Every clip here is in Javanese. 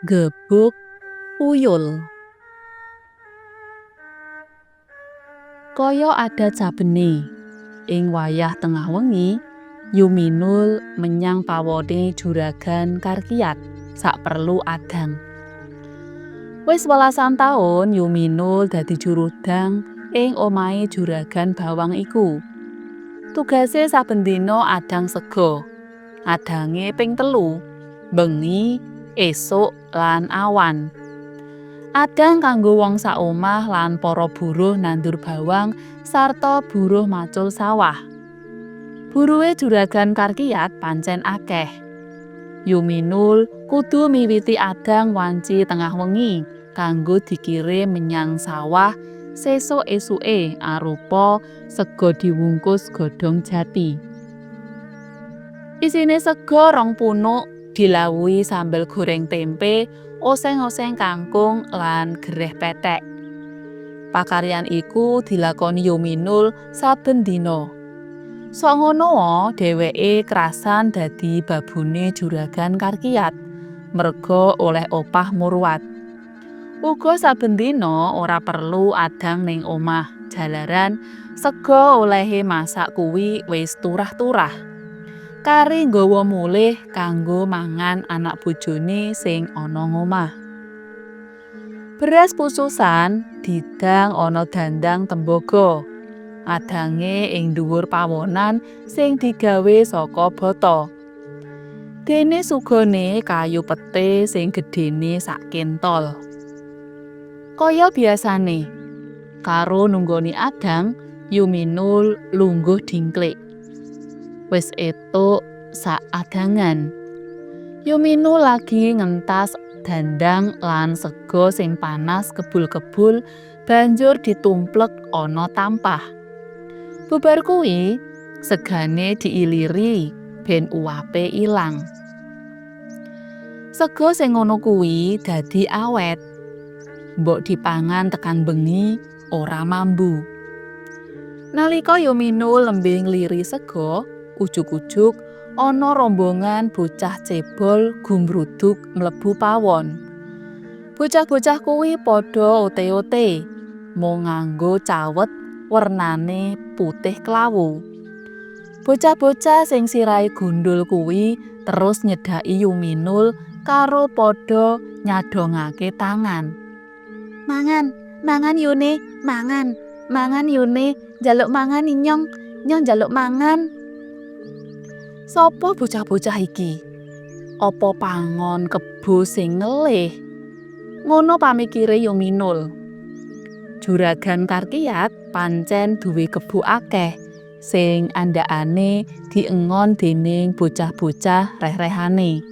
Gebuk uyul. Kaya adat sabene, ing wayah tengah wengi, Yuminul menyang pawone Juragan Karkiat saperlu adang. Wis welasan taun Yuminul dadi jurudang ing omahe Juragan Bawang iku. Tugase saben dina adang sega. Adange ping 3, bengi, esuk lan awan. Adang kanggo wong sak omah lan para buruh nandur bawang sarta buruh macul sawah. Buruhe Juragan Karkiat pancen akeh. Yuminul kudu miwiti adang wanci tengah wengi kanggo dikirim menyang sawah sesuk esuke arupa sega diwungkus godhong jati. Isine sega 2 punuk dilawuhi sambel goreng tempe, oseng-oseng kangkung lan gereh pethek. Pakaryan iku dilakoni Yuminul saben dina. Sok ngono dheweke krasan dadi babune Juragan Karkiat merga oleh opah murwat. Uga saben dina ora perlu adang ning omah, jalaran sega olehe masak kuwi wis turah-turah. Kari nggawa mulih kanggo mangan anak bojone sing ana ngomah. Beras pususan didang ana dandang tembaga. Adange ing dhuwur pawonan sing digawe saka bata. Dene sugane kayu pete sing gedhene sak kentol. Kaya biasane, karo nunggoni adang, Yuminul lungguh dingklik. Wis etuk sak adangan. Yuminul lagi ngentas dandang lan sega sing panas kebul-kebul banjur ditumplek ana tampah. Bubar kuwi, segane diiliri ben uwape ilang. Sega sing ngono kuwi dadi awet. Mbok dipangan tekan bengi ora mambu. Nalika Yuminul lembe ngliri sega, ujug-ujug ana rombongan bocah cebol gumruduk mlebu pawon. Bocah-bocah kuwi padha ote-ote, mung nganggo cawet wernane putih klawu. Bocah-bocah sing sirahe gundul kuwi terus nyedhaki Yuminul karo padha nyadhongake tangan. Mangan, mangan Yune, mangan, mangan Yune, njaluk mangan inyong, nyong njaluk mangan. Sopo bocah-bocah iki? Apa pangon kebo sing ngelih? Ngono pamikire Yuminul. Juragan Karkiat pancen duwe kebo akeh sing andhakane diengon dening bocah-bocah reh-rehane.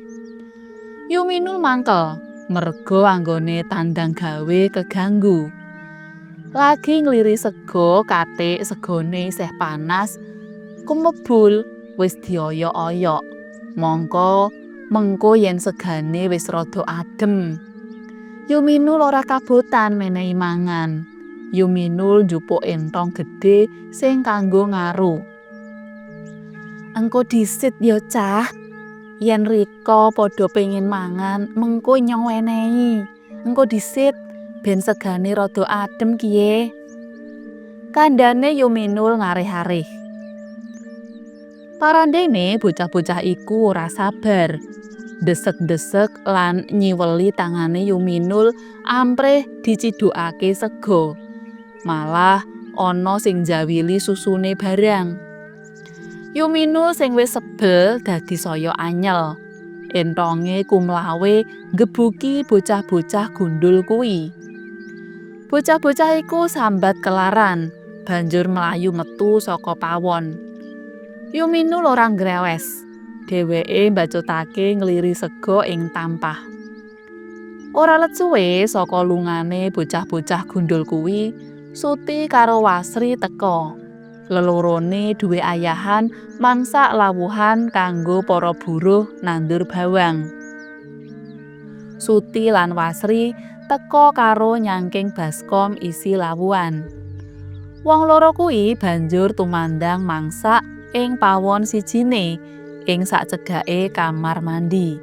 Yuminul mangkel merga anggone tandang gawe keganggu. Lagi ngliri sega katik segane isih panas, kumebul wis dioyok-oyok. Mongko mengko yen segane wis rada adem. Yuminul ora kabotan menehi mangan. Yuminul njupuk entong gedhe sing kanggo ngaru. Engko disit ya cah. Yen rika padha pengin mangan, mengko nyong wenehi. Engko disit ben segane rada adem kiye. Kandhane Yuminul ngarih-arih. Parandene bocah-bocah iku ora sabar. Desek-desek lan nyiweli tangane Yuminul amprih dicidhokake sega. Malah ana sing njawili susune barang. Yuminul sing wis sebel dadi saya anyel. Entonge kumlawe nggebuki bocah-bocah gundul kuwi. Bocah-bocah iku sambat kelaran, banjur mlayu metu saka pawon. Yuminul ora ngrewes. Dheweke mbacutake ngliri sega ing tampah. Ora let suwe saka lungane bocah-bocah gundul kuwi, Suti karo Wasri teka. Lelorone duwe ayahan mangsak lawuhan kanggo para buruh nandur bawang. Suti lan Wasri teka karo nyangking baskom isi lawuhan. Wong loro kuwi banjur tumandang mangsak ing pawon sijine ing sacedhake kamar mandi.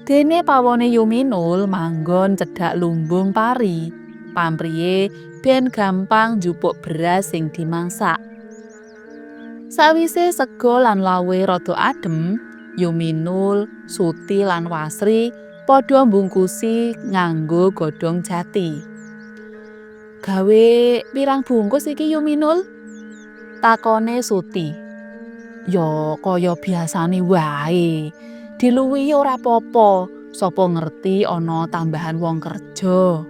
Dene pawone Yuminul manggon cedhak lumbung pari, pamrihe ben gampang njupuk beras sing dimasak. Sawise sega lan lawuhe rada adhem, Yuminul, Suti lan Wasri padha mbungkusi nganggo godhong jati. Gawe pirang bungkus iki Yuminul? Takone Suti. Ya kaya biasane wae. Diluwihi ora apa-apa, sapa ngerti ana tambahan wong kerja.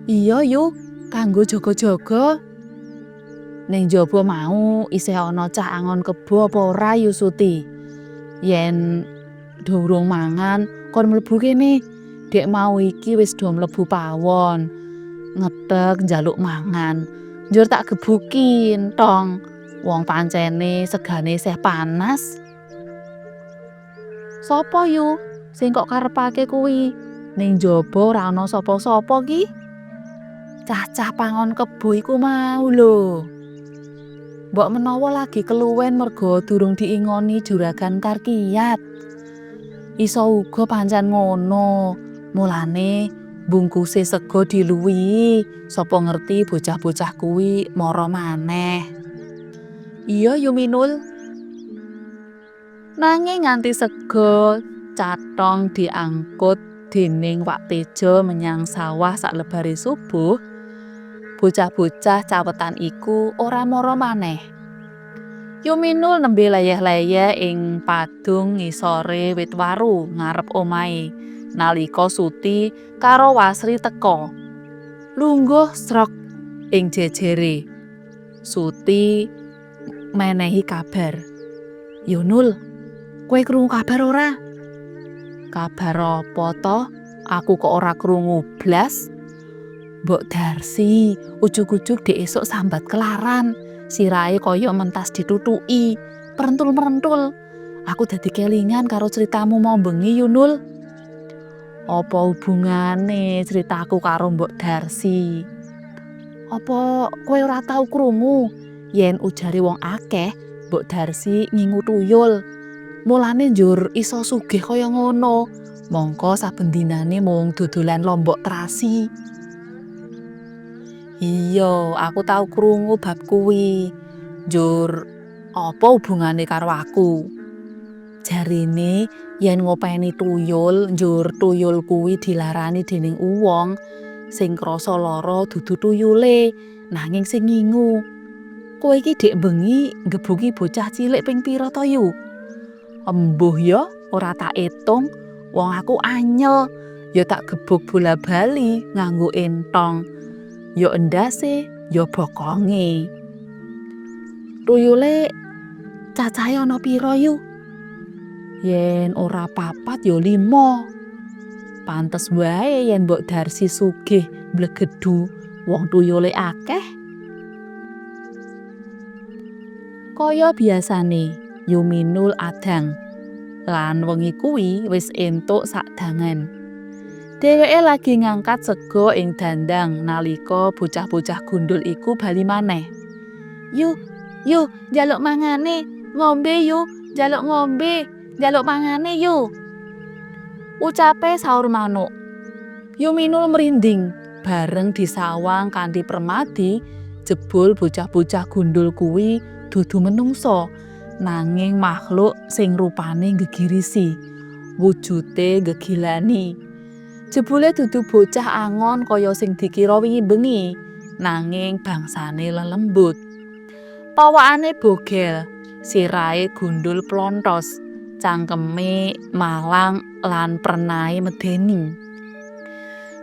Iya yu, kanggo jaga-jaga. Ning njaba mau isih ana cah angon kebo apa ora Yu Suti? Yen do urung mangan, kon mlebu kene. Dek mau iki wis do mlebu pawon. Ngetek njaluk mangan. Njur tak gebuki entong. Wong pancene segane isih panas. Sapa yu sing kok karepake kuwi? Ning njaba ora ana sapa-sapa ki. Cah-cah pangon kebo iku mau lho. Mbok menawa lagi keluwen merga durung diingoni Juragan Karkiyat. Iso uga pancen ngono. Mulane bungkuse sega diluwihi, sapa ngerti bocah-bocah kuwi mara maneh. Iya Yuminul. Nanging nganti sega cathong diangkut dening Wak Tejo menyang sawah saklebare subuh, bocah-bocah cawetan iku ora mara maneh. Yuminul nembe leyeh-leyeh ing padung ngisore wit waru ngarep omahe nalika Suti karo Wasri teka. Lungguh srek ing jejere. Suti menehi kabar. Yunul, kowe krungu kabar ora? Kabar apa to? Aku kok ora krungu blas. Mbok Darsi, ujug-ujug dek esuk sambat kelaran. Sirahe kaya mentas ditutuki, merentul-merentul. Aku dadi kelingan karo critamu mau bengi, Yunul. Apa hubungane critaku karo Mbok Darsi? Apa kowe ora tau krungu yen ujare wong akeh Mbok Darsi ngingu tuyul? Mulane njur iso sugih kaya ngono. Mangka saben dinane mung dodolan lombok terasi. Iya, aku tau krungu bab kuwi. Njur apa hubungane karo aku? Jarine yen ngopeni tuyul, njur tuyul kuwi dilarani dening uwong, sing krasa lara dudu tuyule, nanging sing ngingu. Kowe iki dek bengi nggebuki bocah cilik ping pira to, Yu? Embuh ya, ora tak etung. Wong aku anyel, ya tak gebuk bola-bali nganggo entong. Ya endase, ya bokonge. Tuyule cacahe ana pira, Yu? Yen ora papat ya 5. Pantes wae yen Mbok Darsi sugih mblegedhu, wong tuyule akeh. Kaya biasane, Yuminul adang. Lan wengi kuwi wis entuk sakdangan. Dheweke lagi ngangkat sega ing dandang nalika bocah-bocah gundul iku bali maneh. Yu, yu, njaluk mangane, ngombe yu, njaluk ngombe, njaluk mangane yu. Ucape saur manuk. Yuminul merinding bareng disawang kanthi permadi jebul bocah-bocah gundul kuwi dudu menungsa, nanging makhluk sing rupane nggegirisi, wujude nggegilani. Jebule dudu bocah angon kaya sing dikira wingi bengi, nanging bangsane lelembut. Pawakane bogel, sirahe gundul plontos, cangkeme malang lan prenahe medeni.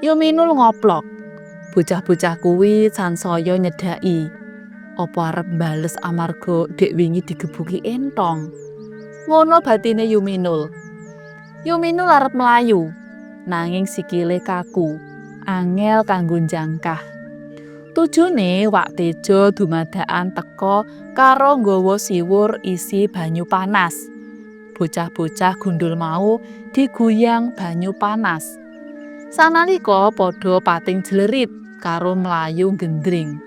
Yuminul ngoplok. Bocah-bocah kuwi sansaya nyedhaki. Apa arep bales amarga dek wingi digebuki entong? Ngono batine Yuminul. Yuminul arep mlayu, nanging sikile kaku, angel kanggo njangkah. Tujune Wak Tejo dumadakan teka karo nggawa siwur isi banyu panas. Bocah-bocah gundul mau diguyang banyu panas. Sanalika padha pating jlerit karo mlayu gendring.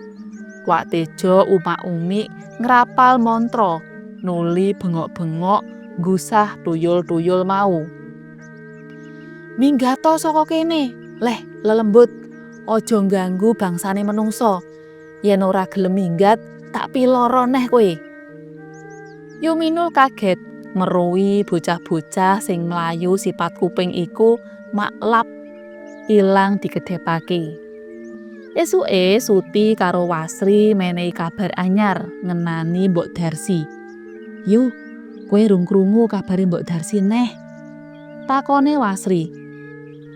Wak Tejo umak-umik ngrapal mantra, nuli bengok-bengok ngusah tuyul-tuyul mau. Minggato saka kene, leh lelembut. Aja ngganggu bangsane menungsa. Yen ora gelem minggat, tak piloro neh kowe. Yu Minul kaget meruhi bocah-bocah sing mlayu sipat kuping iku maklap ilang dikedhepake. Esuke Suti karo Wasri menehi kabar anyar ngenani Mbok Darsi. "Yu, kowe rung krungu kabare Mbok Darsi neh?" takone Wasri.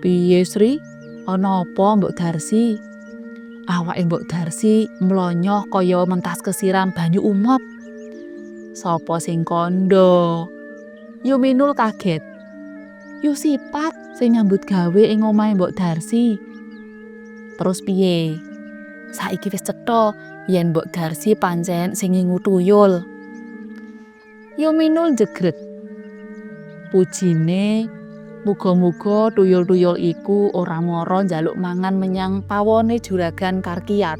"Piye, Sri? Ana apa Mbok Darsi?" "Awake Mbok Darsi mlonyoh kaya mentas kesiram banyu umop." "Sapa sing kandha?" Yu Minul kaget. "Yu Sipat sing nyambut gawe ing omahe Mbok Darsi." "Terus piye?" "Saiki wis cetha yen Mbok Darsi pancen sing ngingu tuyul." Yu Minul njegreg. Pujine muga-muga tuyul-tuyul iku ora mara njaluk mangan menyang pawone Juragan Karkiat.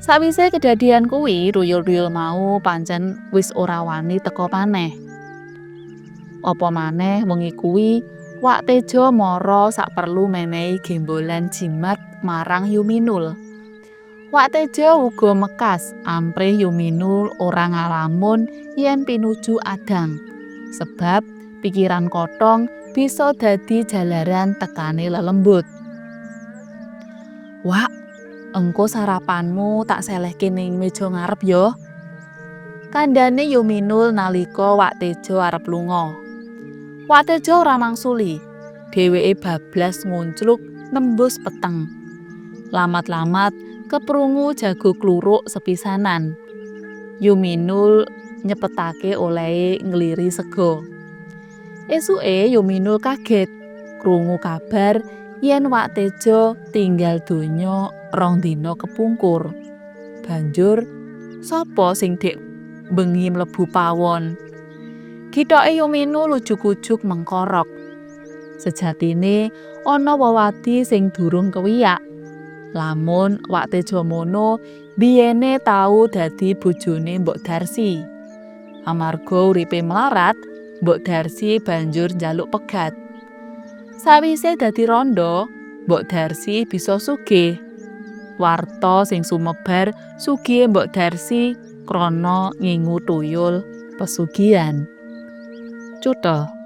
Sawise kedadian kuwi, tuyul-tuyul mau pancen wis ora wani teka maneh. Apa maneh wengi kuwi Wak Tejo mara saperlu menehi gembolan jimat marang Yu Minul. Wak Tejo uga mekas amprih Yu Minul ora ngalamun yen pinuju adang. Sebab pikiran kothong bisa dadi jalaran tekane lelembut. "Wak, engko sarapanmu tak selehke ning meja ngarep ya," kandhane Yu Minul nalika Wak Tejo arep lunga. Wak Tejo ora mangsuli. Dheweke bablas nguncluk nembus peteng. Lamat-lamat keprungu jago kluruk sepisanan. Yu Minul nyepetake olehe ngliri sega. Esuke Yu Minul kaget krungu kabar yen Wak Tejo tinggal donya 2 dina kepungkur. Banjur sapa sing dek bengi mlebu pawon? Githoke Yu Minul ujug-ujug mengkorok. Sejatine ana wewadi sing durung kewiyak. Lamun Wak Tejo mono biyene tau dadi bojone Mbok Darsi. Amarga uripe mlarat, Mbok Darsi banjur njaluk pegat. Sawise dadi randha, Mbok Darsi bisa sugih. Warta sing sumebar sugihe Mbok Darsi krana ngingu tuyul pesugihan. Cutha.